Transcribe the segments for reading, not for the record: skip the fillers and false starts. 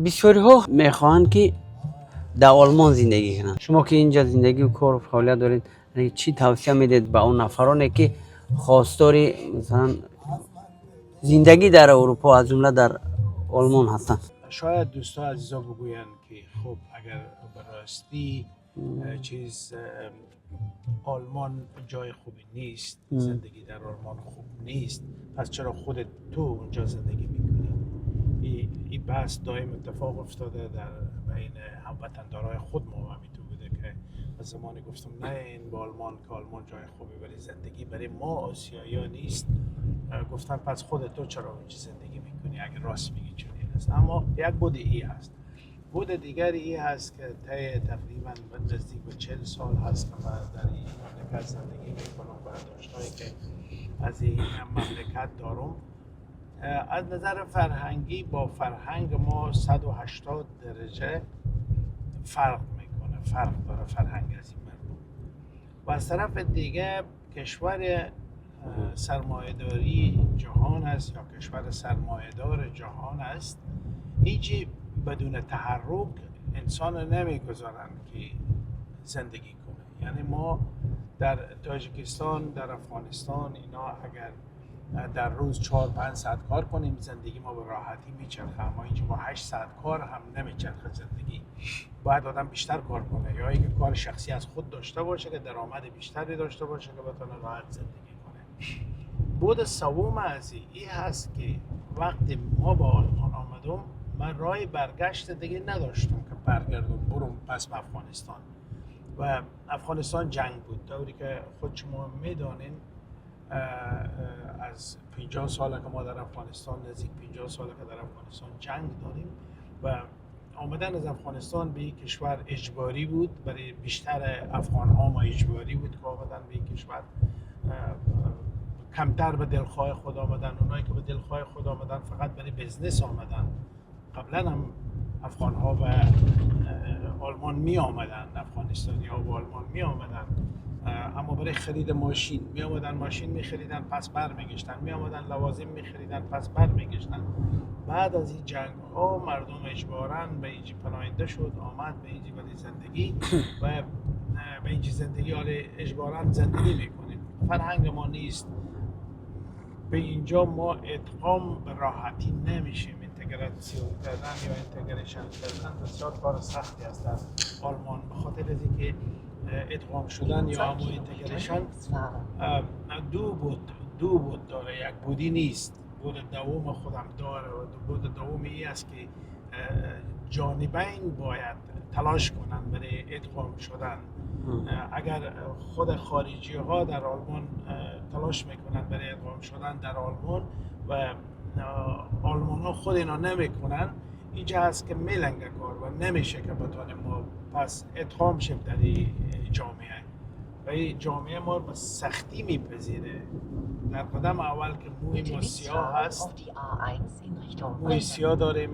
Бисёриҳо мехоҳанд, ки дар Олмон зиндагӣ кунанд. Шумо ки инҷа зиндагию кору фаъолият доред, яъне чӣ тавсия медиҳед ба он нафароне, ки хостори, масалан, зиндагӣ дар Аврупо, аз ҷумла дар Олмон ҳастанд? Шояд дӯсто, азизо бигӯянд, ки хуб, агар ба ростӣ чиз олмон ҷои хубе нест, зиндагӣ дар олмон хуб нест, пас чаро худат ту онҷо зиндагӣ мекунӣ? این بحث دائم اتفاق افتاده در بین هموطندارای خود ما همینطور بوده که از زمانی گفتم نه این با آلمان که آلمان جای خوبی برای زندگی برای ما آسیایی ها نیست، گفتن پس خودت تو چرا اونجا زندگی میکنی اگر راست میگی چنین است؟ اما یک بعد ای هست. بعد دیگری ای هست که طی تقریبا نزدیک به 40 سال هست که من در این مملکت زندگی میکنم، برداشتهایی که از این مملکت دارم، از نظر فرهنگی با فرهنگ ما 180 درجه فرق میکنه، فرق داره فرهنگ از این مردم. و از طرف دیگه کشور سرمایه‌داری جهان است یا کشور سرمایه‌دار جهان است. هیچی بدون تحرک انسان نمیگذارن که زندگی کنه. یعنی ما در تاجیکستان، در افغانستان اینا اگر در روز 4-5 ساعت کار کنیم، زندگی ما به راحتی میچرخه، اما اینجا با 8 ساعت کار هم نمیچرخه زندگی. باید آدم بیشتر کار کنه یا اینکه کار شخصی از خود داشته باشه که درآمد بیشتری داشته باشه که بتونه راحت زندگی کنه. بعد سوم از این هست که وقتی ما با آلمان آمدم، من راه برگشت دیگه نداشتم که برگردم برم پس به افغانستان و افغانستان جنگ بود. طوری که خود شما میدانین، از 50 سال که ما در افغانستان، نزدیک 50 سال که در افغانستان جنگ داریم و آمدن از افغانستان به این کشور اجباری بود. برای بیشتر افغان ها ما اجباری بود که آمدن به این کشور. کمتر به دلخواه خود آمدن. اونایی که به دلخواه خود آمدن فقط برای business آمدن. قبلا هم افغان ها به آلمان می آمدن، افغانستانی ها به آلمان می آمدن، اما برای خرید ماشین می آمدن، ماشین می خریدن پس بر می گشتن، می آمدن لوازم می خریدن پس بر می گشتن. بعد از این جنگ ها مردم اجباراً به اینجا پناهنده شد، آمد به اینجا برای زندگی و به اینجا زندگی حال اجباراً زندگی میکنیم. فرهنگ ما نیست. به اینجا ما ادغام به راحتی نمیشیم. Integration کردن یا integration کردن بسیار کار سختی است در آلمان، به خاطر از اینکه ادغام شدن یا همون integration دو بعد داره، یک بعدی نیست. بعد دوم خودم داره و بعد دوم ای است که جانبین باید تلاش کنند برای ادغام شدن. اگر خود خارجی ها در آلمان تلاش میکنن برای ادغام شدن در آلمان و آلمان ها خود اینا نمیکنن، اینجا هست که میلنگه کار و نمیشه که بتانیم ما پس ادغام شیم در این جامعه و این جامعه ما به سختی میپذیره. در قدم اول که موی ما سیاه هست، موی سیاه داریم،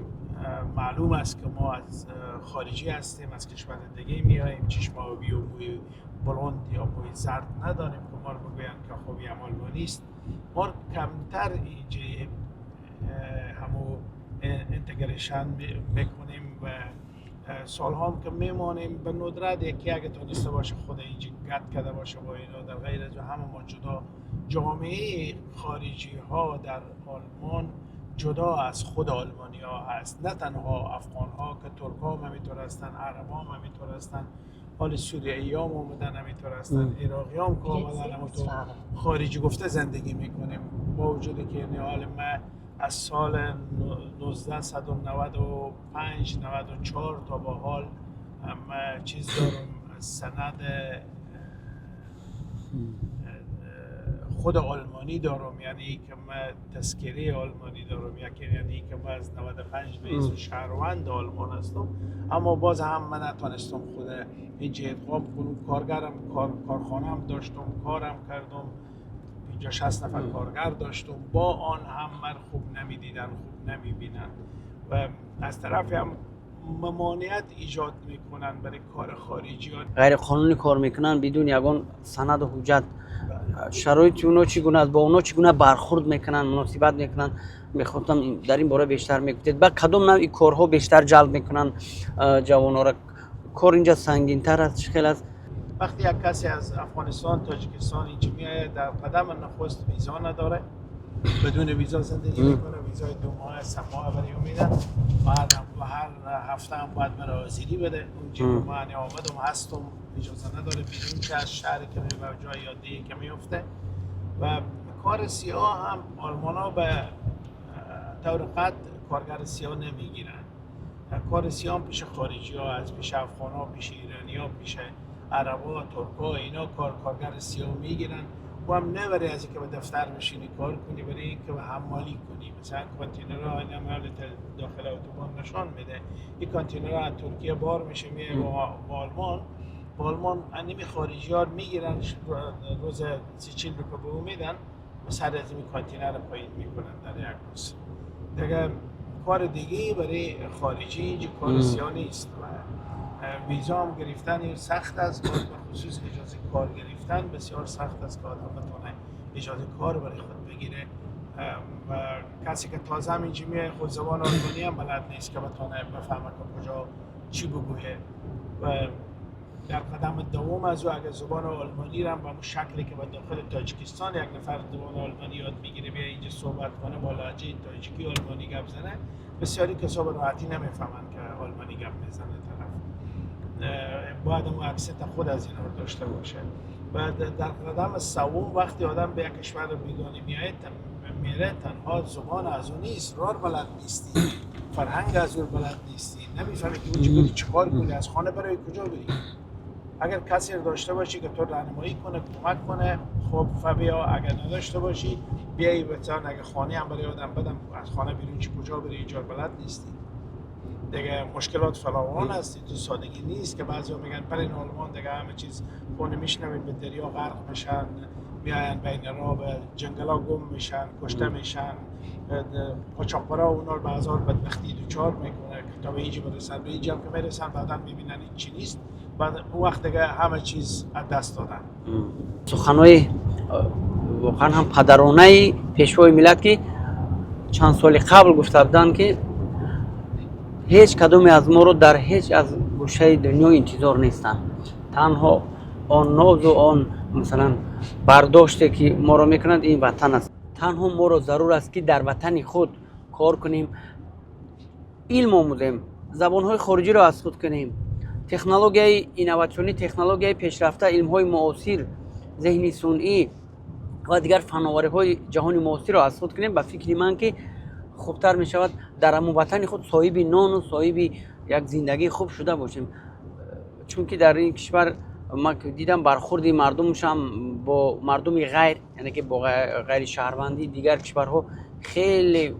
معلوم است که ما از خارجی هستیم، از کشور دیگه میاییم. چشم آبی و موی بلند یا موی زرد نداریم که ما رو بگوین که خب این آلمانی است. ما رو کمتر اینجا همو integration میکنیم و سالها هم که میمانیم، به ندرت یکی اگه تونسته باشه خود اینجا گد کرده باشه با اینا، در غیر از همه ما جدا. جامعه خارجی ها در آلمان جدا از خود آلمانی ها هست. نه تنها افغان ها که ترک ها هم همینطور هستن، عرب ها هم همینطور هستن، حال سوریایی هم آمدن همینطور هستن، عراقی هم که آمدن همونطور خارجی گفته زندگی میکنیم. با وجود که یعنی حال من از سال 1995 94 تا با حال من چیز دارم، سند خود آلمانی دارم، یعنی که من تذکره آلمانی دارم، یعنی که من از 95 به حیث شهروند آلمان هستم، اما باز هم من نتانستم خود اینجا ادغام کنم. کارگرم کارخانه هم داشتم، کارم کردم، 50 60 نفر کارگر داشتم، با آن هم من خوب نمیدیدن، خوب نمیبینن و از طرف هم ممانعت ایجاد میکنن برای کار خارجی ها. غیر قانونی کار میکنن بدون یگان سند و حجت. شرایط اونا چگونه است؟ با اونا چگونه برخورد میکنن، مناسبت میکنن؟ Мехостам, дар ин бора бештар мегуфтед. Ба кадом навъи корҳо бештар ҷалб мекунанд ҷавонора? Кор инҷа сангинтар аст, чӣ хел аст? وقتی یک کسی از افغانستان، تاجیکستان اینجا میآید، در قدم نخست ویزا نداره، بدون ویزا زندگی میکنه. ویزای 2 ماه، 3 ماه برای او میدن و هر هفته هم باید برای حاضری بده اونجا. من آمدم هستم، اجازه نداره بیرون که از شهر که می و جای یا دیگه که میفته. و کار سیاه هم آلمان ها به طور قطع کارگر سیاه نمیگیرن. کار سیاه هم پیش خارجی ها، از پیش افغان ها، پیش ایرانی ها، پیش عرب ها، ترک ها، اینا کارگر سیاه میگیرن و هم نه برای از اینکه به دفتر بشینی کار کنی، برای اینکه به حمالی کنی. مثلا کانتینرها، اینا هم داخل اتوبان نشان میده، این کانتینرها از ترکیه بار میشه میه با آلمان. با آلمان انمی خارجی ها میگیرن، روز 30-40 روپه به او میدن و سر از این کانتینر رو پایین میکنن در یک روز. دیگه کار دیگه برای خارجی اینجا کار سیاه نیست و ویزا هم گرفتن سخت است و به خصوص اجازه کار گرفتن بسیار سخت است که آدم بتونه اجازه کار برای خود بگیره. و کسی که تازه هم اینجا میاد، خود زبان آلمانی هم بلد نیست که بتونه بفهمه که کجا چی بگویه. و در قدم دوم از او اگر زبان آلمانی را هم به همون شکلی که به داخل تاجیکستان یک نفر زبان آلمانی یاد میگیره، بیا اینجا صحبت کنه، با لهجه تاجیکی آلمانی گپ زنه، بسیاری کسا به راحتی نمیفهمن که آلمانی گپ میزنه طرف. باید اون accent خود از اینا رو داشته باشه. و در قدم سوم وقتی آدم به یک کشور بیگانه میآید، میره، تنها زبان از اون نیست، راه بلد نیستی، فرهنگ از اون بلد نیستی، نمیفهمی که اونجا بری چیکار کنی، از خانه برای کجا بری. اگر کسی رو داشته باشی که تو راهنمایی کنه، کمک کنه، خب فبیا. اگر نداشته باشی، بیای مثلا اگه خانه هم برای آدم بدم، از خانه بیرون چی، کجا بری؟ اینجا بلد نیستی. دیگه مشکلات فراوان است. تو سادگی نیست که بعضیا میگن برین آلمان دیگه همه چیز خونه. میشنوید به دریا غرق میشن، میاین بین راه به جنگلا گم میشن، کشته میشن، قاچاقبرا اونا رو به هزار بدبختی دوچار میکنه که تا به اینجا برسن. به اینجا هم که میرسن، بعدا میبینن هیچ نیست. بعد اون وقت دیگه همه چیز از دست دادن. Суханои воқеан ҳам падаронаи пешвои миллат, ки чанд соли қабл гуфта буданд, ки ҳеҷ кадоме аз моро дар ҳеҷ аз гӯшаи дунё интизор нестанд, танҳо он нозу он масалан бардоште ки моро мекунад, ин ватан аст. Танҳо моро зарур аст, ки дар ватани худ кор кунем, илм омӯзем, забонҳои хориҷиро аз худ кунем, технологияи инноватсионӣ, технологияи пешрафта, илмҳои муосир, зеҳни сунъӣ ва дигар фановариҳои ҷаҳони муосирро аз худ кунем. Ба фикри ман, ки хубтар мешавад дар ҳамон ватани худ соҳиби нону соҳиби як зиндагии хуб шуда бошем, чунки дар ин кишвар ман дидам, бархурди мардумшам бо мардуми ғайр, яъне ки бо ғайри шаҳрвандии дигар кишварҳо хеле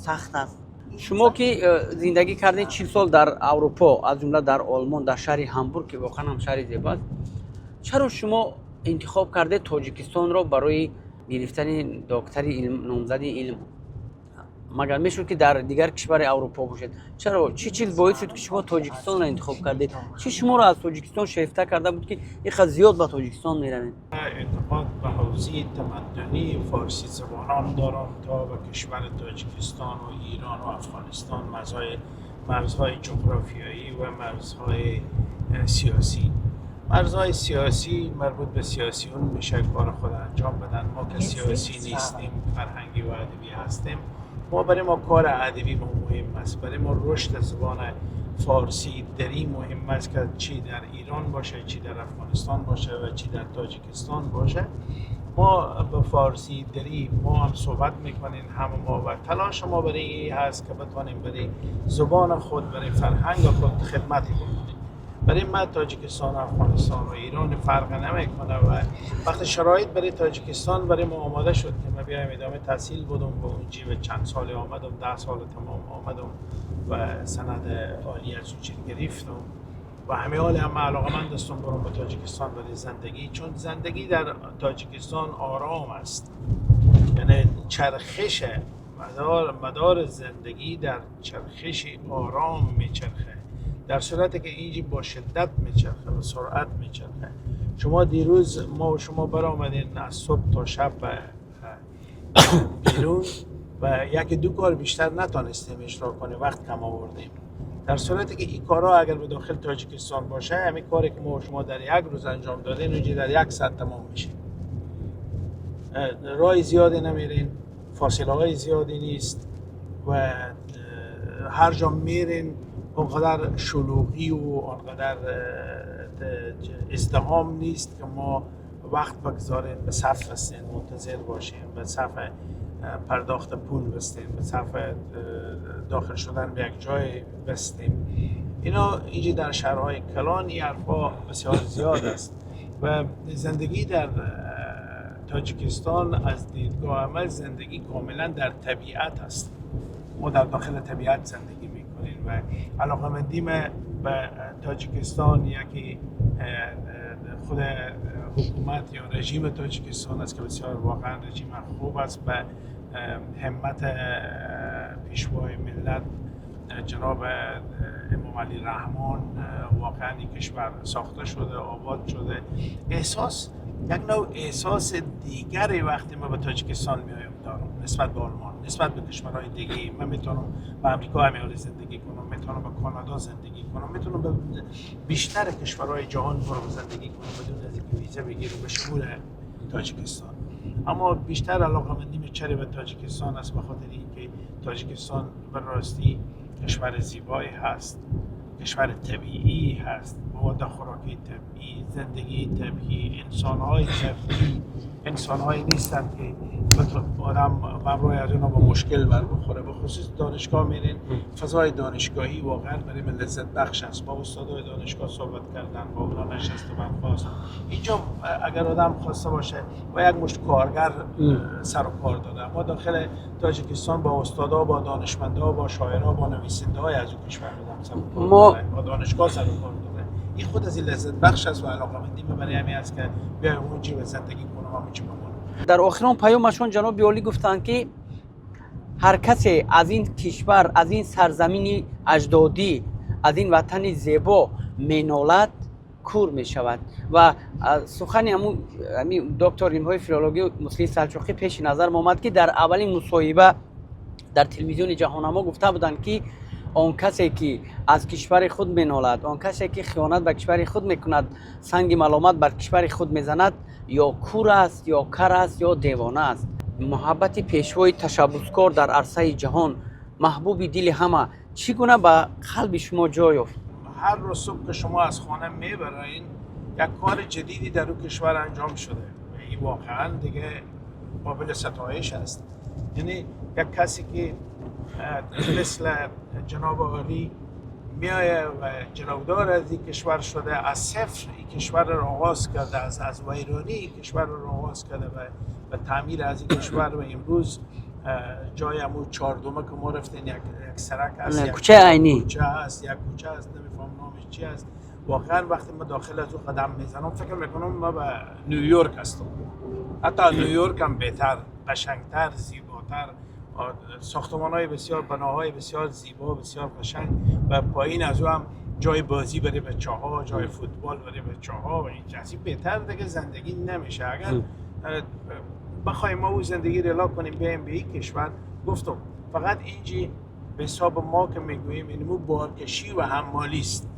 сахт аст. Шумо ки зиндагӣ кардед 40 сол дар Аврупо, аз ҷумла дар Олмон, дар шаҳри Ҳамбург, ки воқеан ҳам шаҳри зебо аст, чаро шумо интихоб кардед Тоҷикистонро барои гирифтани доктори илм, номзади илм? Магар мешуд, ки дар дигар кишвари Аврупо бошед? Чаро, чӣ чиз боис шуд, ки шумо Тоҷикистонро интихоб кардед? Чӣ шуморо аз Тоҷикистон шефта карда буд, ки ин қадр зиёд ба Тоҷикистон меравед? اعتقاد به حوزه تمدنی فارسی زبانان دارم تا به کشور تاجیکستان و ایران و افغانستان، مرزهای جغرافیایی و مرزهای سیاسی. مرزهای سیاسی مربوط به سیاسیون میشه، کار خود انجام بدن. ما که سیاسی نیستیم، فرهنگی و ادبی هستیم. ما برای ما کار ادبی ما مهم است. برای ما رشد زبان فارسی دری مهم است که چی در ایران باشه، چی در افغانستان باشه و چی در تاجیکستان باشه. ما به فارسی دری ما هم صحبت میکنیم همه ما و تلاش ما برای این هست که بتوانیم برای زبان خود، برای فرهنگ خود خدمتی بکنیم. برای ما تاجیکستان، افغانستان و ایران فرق نمیکنه. و وقتی شرایط برای تاجیکستان برای ما آماده شد که ما بیایم ادامه تحصیل بدم و اونجی و چند سال آمدم، 10 سال تمام آمدم و سند عالی از اونجا گرفتم و همه حال هم علاقه من هستم برم به تاجیکستان برای زندگی، چون زندگی در تاجیکستان آرام است. یعنی چرخش مدار زندگی در چرخش آرام میچرخه، در صورتی که اینجا با شدت میچرخه و سرعت میچرخه. شما دیروز ما و شما برآمدین از صبح تا شب بیرون و و یکی دو کار بیشتر نتانستیم اجرا کنیم، وقت کم آوردیم. در صورتی که این کارها اگر به داخل تاجیکستان باشه، همین کاری که ما و شما در یک روز انجام دادیم اونجا در یک ساعت تمام میشه. راه زیادی نمیرین، فاصله های زیادی نیست و هر جا میرین اونقدر شلوغی و آنقدر ازدحام نیست که ما وقت بگذاریم به صف بستیم، منتظر باشیم، به صف پرداخت پول بستیم، به صف داخل شدن به یک جای بستیم. اینا اینجا در شهرهای کلان این حرفا بسیار زیاد است و زندگی در تاجیکستان از دیدگاه من زندگی کاملا در طبیعت است. ما در داخل طبیعت زندگی میکنیم و علاقمندیم به تاجیکستان یکی خود حکومت یا رژیم تاجیکستان است که بسیار واقعا رژیم خوب است. به همت پیشوای ملت جناب امام علی رحمان واقعا این کشور ساخته شده، آباد شده. احساس یک نوع احساس دیگری وقتی ما به تاجیکستان میایم دارم نسبت به آلمان، نسبت به کشورهای دیگه. من میتونم به امریکا همیاری زندگی کنم، میتونم به کانادا زندگی کنم، میتونم به بیشتر کشورهای جهان برم زندگی کنم بدون از اینکه ویزا بگیرم، به شمول تاجیکستان. اما بیشتر علاقه‌مندیم چرا به تاجیکستان است؟ به خاطر اینکه تاجیکستان به راستی کشور زیبایی هست، کشور طبیعی هست، مواد خوراکی طبیعی، زندگی طبیعی، انسان‌های طبیعی، انسان‌هایی نیستند که آدم برای از اونا با مشکل بر بخوره. به خصوص دانشگاه میرین، فضای دانشگاهی واقعا برای من لذت بخش است. با استادای دانشگاه صحبت کردن، با اونا نشست و برخاست. اینجا اگر آدم خواسته باشه با یک مشت کارگر سر و کار داره. ما داخل تاجیکستان با استادا، با دانشمندا، با شاعرها، با نویسنده‌های از اون کشور آدم سر و کار داره، با دانشگاه سر و کار داره. این خود از این لذت بخش است و علاقه‌مندی من برای همین است که بیایم اونجا و زندگی کنم و اونجا بمونم. Дар охирон паёмашон ҷаноби олӣ гуфтанд, ки ҳар касе аз ин кишвар, аз ин сарзамини аҷдодӣ, аз ин ватани зебо менолад, кур мешавад. Ва сухани ҳамин доктор илмҳои филологӣ Муслим Салчуқӣ пеши назарам омад, ки дар аввалин мусоҳиба дар телевизиони Ҷаҳоннамо гуфта буданд, ки он касе ки аз кишвари худ менолад, он касе ки хиёнат ба кишвари худ мекунад, санги маломат бар кишвари худ мезанад, ё кур аст, ё кар аст, ё девона аст. Муҳаббати пешвои ташаббускор дар арсаи ҷаҳон, маҳбуби дили ҳама, чӣ гуна ба қалби шумо ҷой ёфт? هر روز صبح که شما از خانه میبرین، یک کار جدیدی در اون کشور انجام شده. این واقعا دیگه قابل ستایش است. یعنی یک کسی که مثل جناب عالی میایه و جلودار از این کشور شده، از صفر این کشور رو آغاز کرده، از ویرانی این کشور رو آغاز کرده و تعمیر از این کشور و امروز جای امو چهاردومه که ما رفتیم یک سرک است، یک کوچه عینی. کوچه است، یک کوچه است، نمیفهم نامش چی است. واقعا وقتی ما داخل از او قدم میزنم فکر میکنم ما به نیویورک هستم. حتی نیویورک هم بهتر، قشنگتر، زیباتر، ساختمان های بسیار، بناهای بسیار زیبا، بسیار قشنگ و پایین از او هم جای بازی برای بچه ها، جای فوتبال برای بچه ها و این چیزی. بهتر دیگه زندگی نمیشه. اگر بخوایم ما او زندگی رلا کنیم بیایم به این کشور، گفتم فقط اینجی به حساب ما که میگوییم اینمو بارکشی و حمالی است،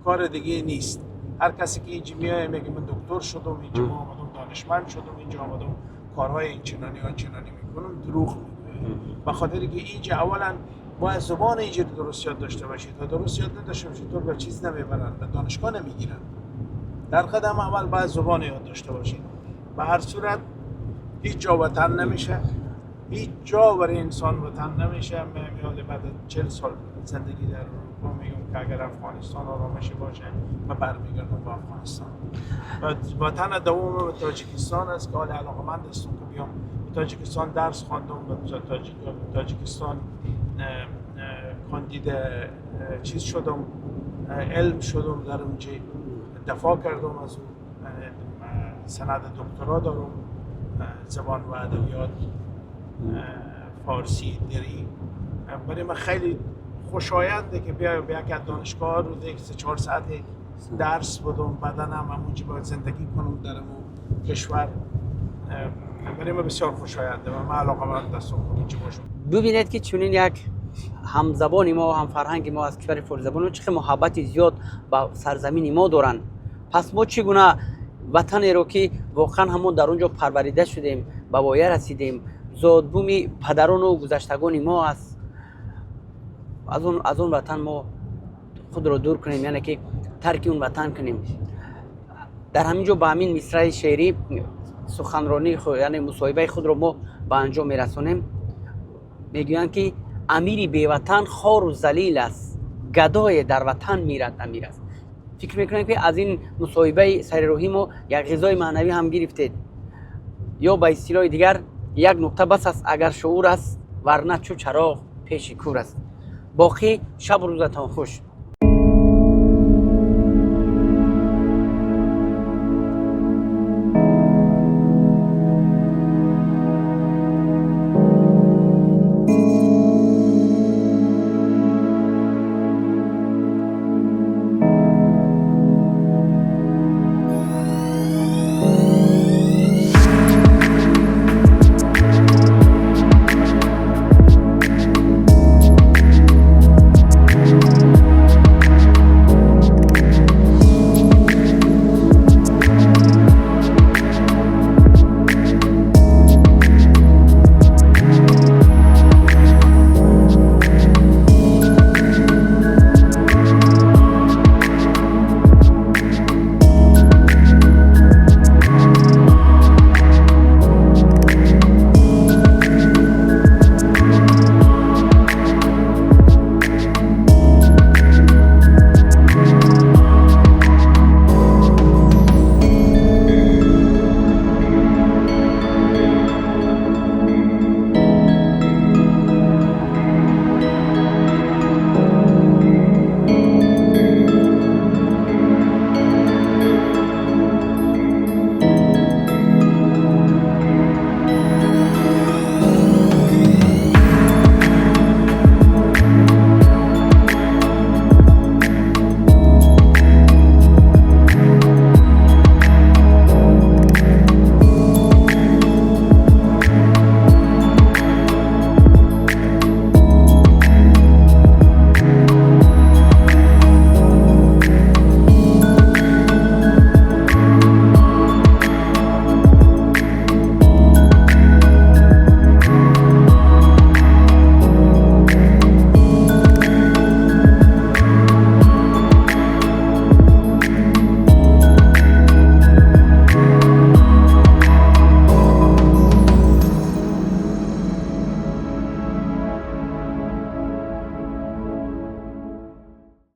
کار دیگه نیست. هر کسی که اینجا میایه میگه من دکتر شدم، اینجا ما آمدم دانشمند شدم، اینجا آمدم کارهای این چنانی آن چنانی میکنم، دروغ میگویه. به خاطر که اینجا اولا باید زبان اینجا درست یاد داشته باشید تا درست یاد نداشته باشید تو به چیز نمیبرن، به دانشگاه نمیگیرن. در قدم اول باید زبان یاد داشته باشید. به هر صورت هیچ جا وطن نمیشه، هیچ جا برای انسان وطن نمیشه. من یاد بعد از 40 سال زندگی در اروپا میگم که اگر افغانستان آرامش باشه من برمیگردم به افغانستان. و وطن دوم به تاجیکستان است که حال علاقمند هستم که بیام. به تاجیکستان درس خواندم، به تاجیکستان کاندید چیز شدم، علم شدم، در اونجا دفاع کردم از اون، سند دکترا دارم، زبان و ادبیات فارسی دری. برای من خیلی خوشاینده که بیایم به یک از دانشگاه رو یک 3-4 ساعت درس بدم، بعدا هم همونجا باید زندگی کنم در اون کشور. برای ما بسیار خوشاینده و من علاقه مند هستم که اینجا باشم. Бубинед, ки чунин як ҳамзабони мо, ҳамфарҳанги мо аз кишвари форсизабон чӣ хел муҳаббати зиёд ба сарзамини мо доранд. Пас мо чӣ гуна ватанеро, ки воқеан ҳамон дар он ҷо парварида шудем, ба воя расидем, зодбуми падарону гузаштагони мо аст, аз он ватан мо худро дур кунем, яъне ки тарки он ватан кунем? Дар ҳамин ҷо ба ҳамин мисраи шеърӣ суханронии, яъне мусоҳибаи худро мо ба анҷом мерасонем. Мегӯянд, ки амири беватан хору залил аст, гадое дар ватан мирад амир аст. Фикр мекунем, ки аз ин мусоҳибаи сарироҳӣ мо як ғизои маънавӣ ҳам гирифтед, ё ба истилоҳи дигар, як нуқта бас аст, агар шуур аст, варна чӯ чароғ пеши кур аст. Боқӣ шабу рӯзатон хуш.